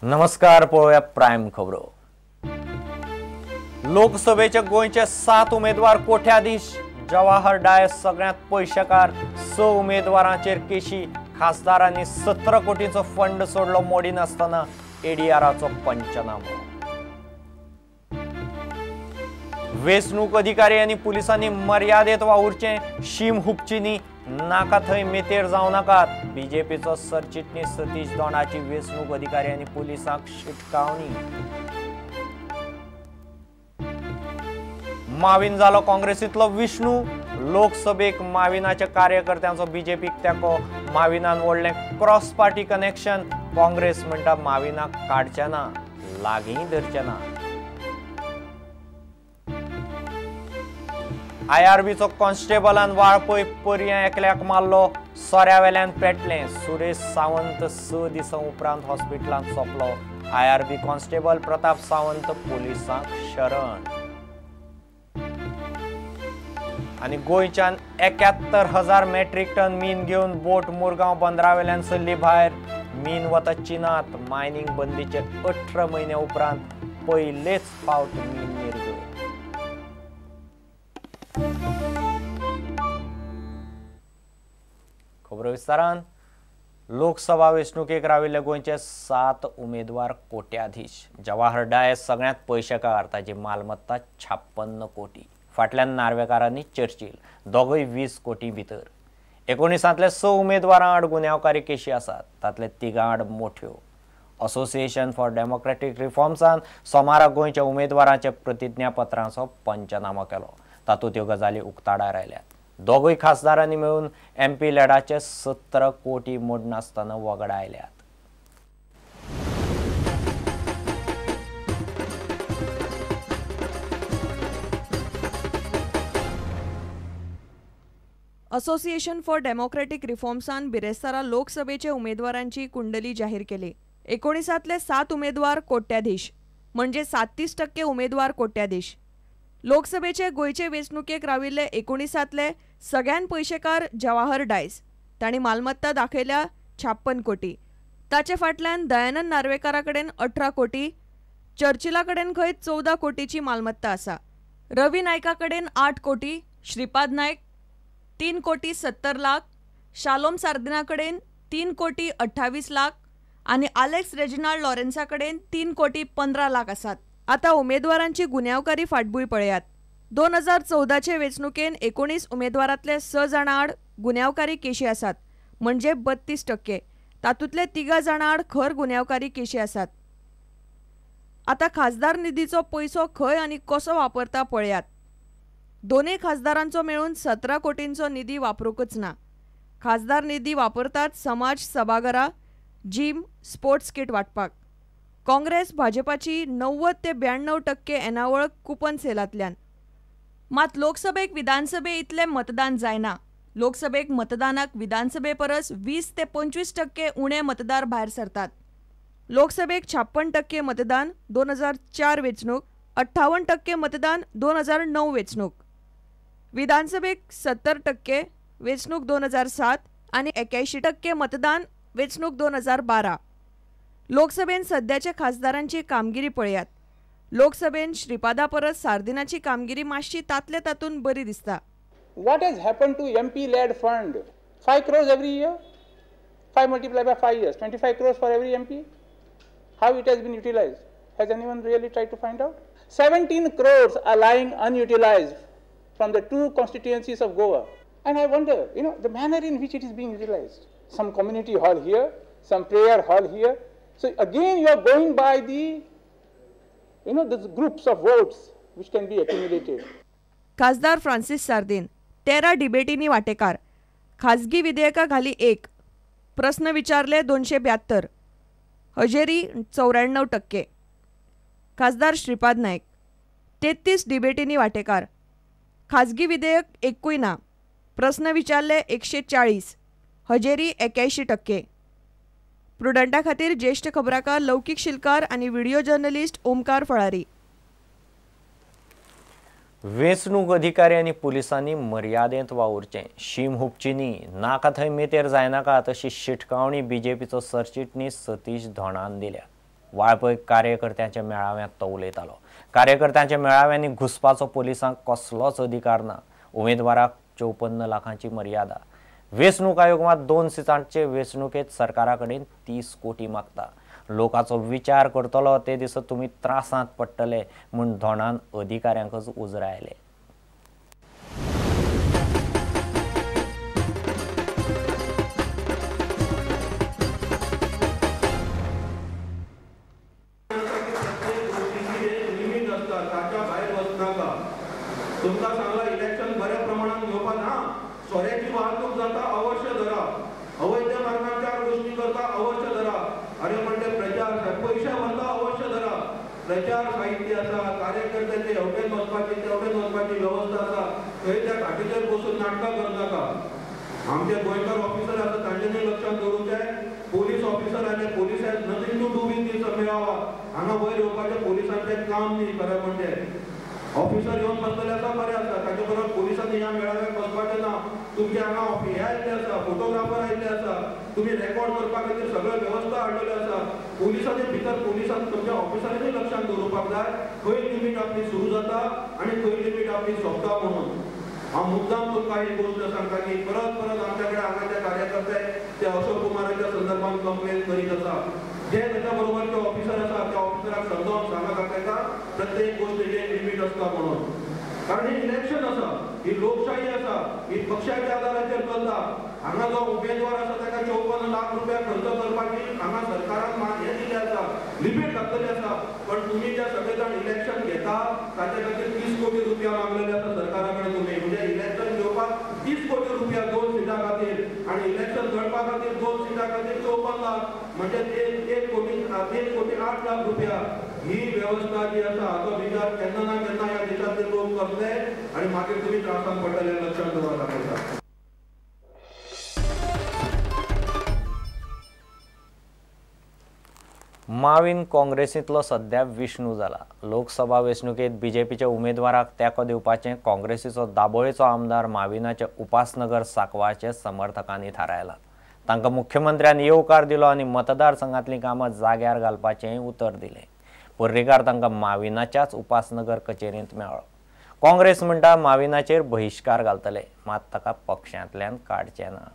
नमस्कार, पळोवया प्रायम खबरो। लोकसभेचे गोंयचे 7 उमेदवार कोट्याधीश, जवाहर डायस सगळ्यांत पयशेकार, 6 उमेदवारांचेर केशी, खासदारांनी 17 कोटींचो फंड सोडलो मोडिनासतना एडीआराचो पंचनामो। वेंचणूक अधिकारी आनी पुलिसांनी मर्यादेत वावुरचें, शीम हुपची न्ही, नाका थंय मेतेर जावं नाकात, बीजेपीचो सरचिटणीस सतीश दोणाची वेंचणूक अधिकारी आनी पुलिसांक शिटकावणी। माविन जालो काँग्रेसींतलो विष्णू, लोकसभेक माविनाच्या कार्यकर्त्यांचो बीजेपीक तेंको, माविनान ओडलें क्रॉस पार्टी कनेक्शन, काँग्रेस म्हणटा माविनाक काडचें ना, लागींय धरचें ना। आयआरबीचो कॉन्स्टेबलान वाळपय पर्यां एकल्याक मारलो, सोऱ्या वेल्यान पेटलें, सुरेश सावंत 6 दिसां उपरांत हॉस्पिटलांत सोंपलो, आयआरबी कॉन्स्टेबल प्रताप सावंत पोलिसांक शरण। आनी गोंयच्यान 71,000 मेट्रीक टन मीन घेवन बोट मुरगांव बंदरा वेल्यान सरली भायर, मीन वता चिनात, मायनिंग बंदीचे 18 म्हयन्या उपरांत पयलेच फावट मीन निर्गत। खबरो विस्तारान। लोकसभा वेंचणुकेक राविल्ले गोंयचे 7 उमेदवार कोट्याधीश, जवाहर डायस सगळ्यांत पयशेकार, ताची मालमत्ता 56 कोटी, फाटल्यान नार्वेकारांनी चर्चिल, दोगूय 20 कोटी भितर। 19 6 उमेदवारां आड गुन्यांवकारी केशी आसात, तांतले 3 आड मोठ्यो। असोसिएशन फॉर डेमोक्रेटीक रिफॉर्म्सान सोमारा गोंयच्या उमेदवारांच्या प्रतिज्ञापत्रांचो पंचनामो केलो, तातूंत ह्यो गजाली उक्ताडार आयल्यात। दोगूय खासदारांनी मेळून एमपी लॅडाचे 17 कोटी मोडनासतना वगडायल्यात। असोसिएशन फॉर डेमोक्रेटीक रिफॉर्म्सान बिरेस्तारा लोकसभेचे उमेदवारांची कुंडली जाहीर केली। 19 7 उमेदवार कोट्याधीश, म्हणजे 37% उमेदवार कोट्याधीश। लोकसभेचे गोंयचे वेंचणुकेक राविल्ले 19 सगळ्यान पयशेकार जवाहर डायस, तांणी मालमत्ता दाखयल्या 56 कोटी, ताचे फाटल्यान दयानंद नार्वेकारा कडेन 18 कोटी, चर्चिला कडेन खंय 14 कोटीची मालमत्ता आसा, रवी नायका कडेन 8 कोटी, श्रीपाद नायक 3 कोटी 70 लाख, शालोम सार्दिना कडेन 3 कोटी 28 लाख आनी आलेक्स रेजिनाल्ड लॉरेन्सा कडेन 3 कोटी 15 लाख आसात। आतां उमेदवारांची गुन्यांवकारी फाटभूंय पळयात। 2014 वेंचणुकेन 19 उमेदवारांतले 6 जाणां आड गुन्यांवकारी केशी आसात, म्हणजे 32%, तातूंतले 3 जाणां आड खर गुन्यांवकारी केशी आसात। आतां खासदार निधीचो पयसो खंय आनी कसो वापरता पळयात। दोनूय खासदारांचो मेळून 17 कोटींचो निधी वापरूंकच ना। खासदार निधी वापरतात समाज सभाघरां, जिम, स्पोर्ट्स किट वांटपाक। काँग्रेस भाजपाची 90 ते 92% येणावळ कुपन सेलांतल्यान। मात लोकसभेक विधानसभे इतलें मतदान जायना। लोकसभेक मतदानाक विधानसभे परस 20 ते 25% उणे मतदार भायर सरतात। लोकसभेक 56% मतदान 2004 वेंचणूक, 58% मतदान 2009 वेंचणूक, विधानसभेक 70% वेंचणूक 2007 आनी 81% मतदान वेंचणूक 2012। लोकसभेन सद्याच्या खासदारांची कामगिरी पळयात। लोकसभेन श्रीपादा परस सार्दिनाची कामगिरी मातशी तातले तातून बरी दिसता। What has happened to MP led fund? 5 crores every year, 5 multiplied by 5 years, 25 crores for every MP. How it has been utilized? Has anyone really tried to find out? 17 crores are lying unutilized from the 2 constituencies of Goa. And I wonder, you know, the manner in which it is being utilized. Some community hall here, some prayer hall here. So again, you are going by the, you know, the groups of votes which can be accumulated. खासदार फ्रांसिस सार्दिन 13 डिबेटींनी वाटेकार, खाजगी विधेयकां घाली 1, प्रस्न विचारले 272, हजेरी 94%। खासदार श्रीपाद नायक 33 डिबेटींनी वाटेकार, खाजगी विधेयक एकूय ना, प्रस्न विचारले 140, हजेरी 81%। प्रुडंटा खातीर ज्येष्ठ खबराकार लौकीक शिलकार आनी व्हिडिओ जर्नलिस्ट ओमकार फळारी। वेंचणूक अधिकारी आनी पुलिसांनी मर्यादेंत वावुरचें, शीम हुपची न्ही, नाका थंय मेतेर जायनाका, तशी शिटकावणी बीजेपीचो सरचिटणीस सतीश धोणान दिल्या। वाळपय कार्यकर्त्यांच्या मेळाव्यांत तो उलयतालो. कार्यकर्त्यांच्या मेळाव्यांनी घुसपाचो पोलिसांक कसलोच अधिकार ना. उमेदवाराक 54 लाखांची मर्यादा. वेंचणूक आयोग मात 2 सिटांचे वेंचणुकेंत सरकारा कडेन 30 कोटी मागता. लोकांचो विचार करतलो ते दिसा तुमी त्रासांत पडटले म्हूण धोंडान अधिकाऱ्यांकच उजरायले. तुमकां सांगला इलेक्शन बऱ्या प्रमाणात घेवपा ना, सोऱ्याची वाहतूक जाता अवश्य धरा, अवैध मार्गान चार गोष्टी करता अवश्य धरा, अरे म्हणजे प्रचार पयशे व्हरता अवश्य धरा, प्रचार साहित्य आसा, कार्यकर्त्यांचे हेवटेन वचपाची तेवटेन वचपाची वेवस्था आसा, थंय त्या खाटीचेर बसून नाटकां करनाका. आमचे गोंयकार ऑफिसर आसा तांच्यांनी लक्षात दवरूंक जाय. पोलीस ऑफिसर आनी police has nothing to do with this मेळावा. हांगा वयर येवपाचें पोलिसांचें काम न्ही. खरें म्हणजे ऑफिसर येवन बसलेले आसा बरें आसा, ताचे बरोबर पोलिसांनी ह्या मेळाव्याक बसपाचें ना. तुमचे हांगा हे आयिल्ले आसा, फोटोग्राफर आयिल्ले आसा, तुमी रेकॉर्ड करपा खातीर सगळ्यो वेवस्था हाडलेल्यो आसा. पोलिसांनी भितर पोलिसांनी तुमच्या ऑफिसरांनी लक्षात दवरुपाक जाय खंय लिमीट आपली सुरू जाता आनी खंय लिमीट आपली सोंपता म्हणून. हांव मुद्दाम तुमकां ही गोश्ट सांगता की परत परत आमच्या कडेन हांगाचे कार्यकर्ते ते अशोक कुमाराच्या संदर्भात कंप्लेन करीत आसा. जे ताच्या बरोबरचे ऑफिसर आसा त्या ऑफिसराक समजावन सांगा दाखयता प्रत्येक गोश्टीचे लिमीट आसता म्हणून. कारण हे इलेक्शन आसा, ही लोकशाही आसा, ही पक्षाच्या आधाराचेर चलता. हांगा जो उमेदवार आसा ताका 54 लाख रुपया खर्च करपाची हांगा सरकारान हें दिल्लें आसा, लिमीट घातलेली आसा. पण तुमी जे सगळे जाण इलेक्शन घेता ताच्या खातीर 30 कोटी रुपया मागलेले आसा सरकारा कडेन. तुमी म्हणजे इलेक्शन घेवपाक 30 कोटी रुपया 2 सिटां खातीर आनी इलेक्शन लढपा खातीर 2 सिटां खातीर 54 लाख म्हणजे 1 कोटी 1 कोटी 8 लाख रुपया. ही वेवस्था जी आसा हाचो विचार केन्ना ना केन्ना ह्या देशांतले लोक करतले आनी मागीर तुमी त्रासांत पडटले, लक्षात दवरपाक दाखयता. माविन काँग्रेसींतलो सध्या विष्णू जाला. लोकसभा वेंचणुकेंत बीजेपीच्या उमेदवाराक तेंको दिवपाचें काँग्रेसीचो दाबोळेचो आमदार माविनाच्या उपासनगर सांकवाचे समर्थकांनी थारायलां. तांकां मुख्यमंत्र्यान येवकार दिलो आनी मतदारसंघांतलीं कामां जाग्यार घालपाचेंय उतर दिलें. पर्रीकार तांकां माविनाच्याच उपासनगर कचेरेंत मेळ्ळो. काँग्रेस म्हणटा माविनाचेर बहिश्कार घालतले, मात ताका पक्षांतल्यान काडचें ना.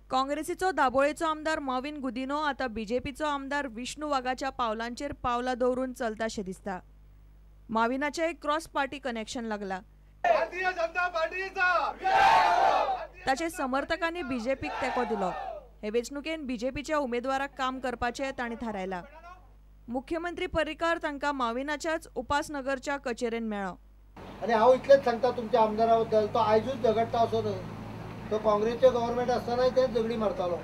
काँग्रेसीचो दाबोळेचो आमदार माविन गुदिन्हो आतां बीजेपीचो आमदार विष्णू वाघाच्या पावलांचेर पावलां दवरून चलताशें दिसता. माविनाचें एक क्रॉस पार्टी कनेक्शन लागला. ताचे समर्थकांनी बीजेपीक तेंको दिलो. हे वेंचणुकेन बीजेपीच्या उमेदवाराक काम करपाचें तांणी थारायलां. मुख्यमंत्री पर्रीकार तांकां माविनाच्याच उपासनगरच्या कचेरेन मेळ्ळो. आनी हांव इतलेंच सांगता तुमच्या आमदारा बद्दल, तो आयजूच झगडटा असो न्हय, तो काँग्रेसचे गव्हर्मेंट आसतनाय तेच झगडी मारतालो.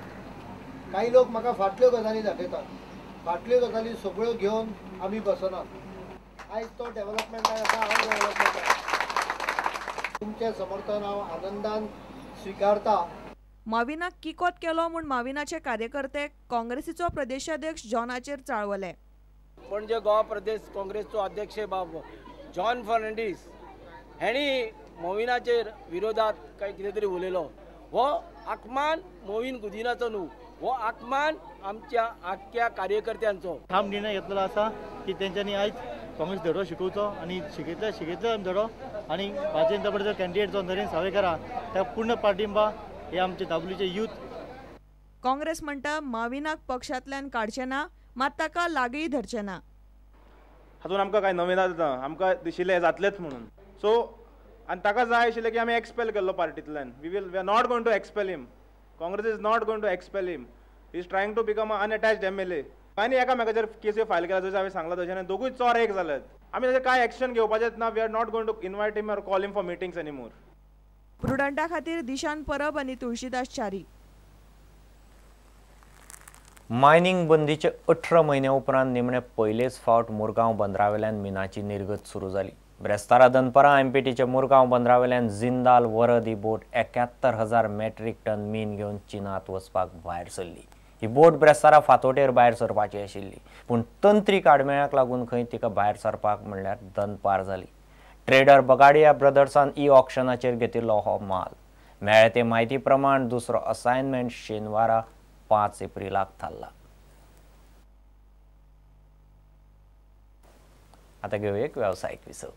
काही लोक म्हाका फाटल्यो गजाली दाखयतात, फाटल्यो गजाली सगळ्यो घेवन आमी बसनात. आयज तो डेव्हलपमेंटाक आसा, हांव डेव्हलपमेंटाक. तुमचें समर्थन हांव आनंदान स्विकारता. माविनाक किकोत केलो म्हूण माविनाचे कार्यकर्ते काँग्रेसीचो प्रदेशाध्यक्ष जॉनाचेर चाळवले. पणजे गोवा प्रदेश काँग्रेसचो अध्यक्ष बाब जॉन फर्नांडीस हेणी मोविनाचेर विरोधात काय कितें तरी उलयलो. हो आकमान मोविन गुदिनाचो न्हू, हो आकमान आमच्या आख्ख्या कार्यकर्त्यांचो. ठाम निर्णय घेतलेलो आसा की तेंच्यांनी आयज काँग्रेस धडो शिकोवचो आनी शिकयतले शिकयतले आमी धडो आनी भारतीय जनता पार्टीचो कॅन्डिडेट जो नरेंद्र सावयकार ताका पूर्ण पाठिंबा हे आमचे दाबोलीचे यूथ. काँग्रेस म्हणटा माविनाक पक्षांतल्यान काडचें ना, मात ताका लागींय धरचें ना. हातूंत आमकां कांय नवीन ना, आमकां दिशिल्लें जातलेंच म्हणून. सो आनी ताका जाय आशिल्लें की आमी एक्सपेल केल्लो पार्टींतल्यान. We are not going to expel him. Congress is not going to expel him. He is trying to become a unattached MLA. आनी एकामेकाचेर केसी फायल केला जशें हांवें सांगलां तशें दोगूय चोर एक जाल्यात. आमी ताचेर कांय एक्शन घेवपाचेंच ना. We are not going to invite him or call him for meetings anymore. प्रुडंटा खातीर दिशान परब आनी तुळशीदास च्यारी. मायनिंग बंदीचे 18 म्हयन्या उपरांत निमणे पयलेच फावट मुरगांव बंदरावेल्यान मिनाची निर्गत सुरू जाली. ब्रेस्तारा दनपरां एमपीटीच्या मुरगांव बंदरावेल्यान जिंदाल वरद ही बोट 71,000 मेट्रीक टन मीन घेवन चीनांत वचपाक भायर सरली. ही बोट ब्रेस्तारा फातोटेर भायर सरपाची आशिल्ली, पूण तंत्रीक आडमेळ्याक लागून खंय तिका भायर सरपाक म्हणल्यार दनपार जाली. ट्रेडर बगाडिया ब्रदर्सान ई ऑक्शनाचेर घेतिल्लो हो माल. मेळ्ळे ते म्हायती प्रमाण दुसरो असायनमेंट शेनवारा 5 एप्रिलाक थारला. आतां घेवया एक वेवसायीक विसव.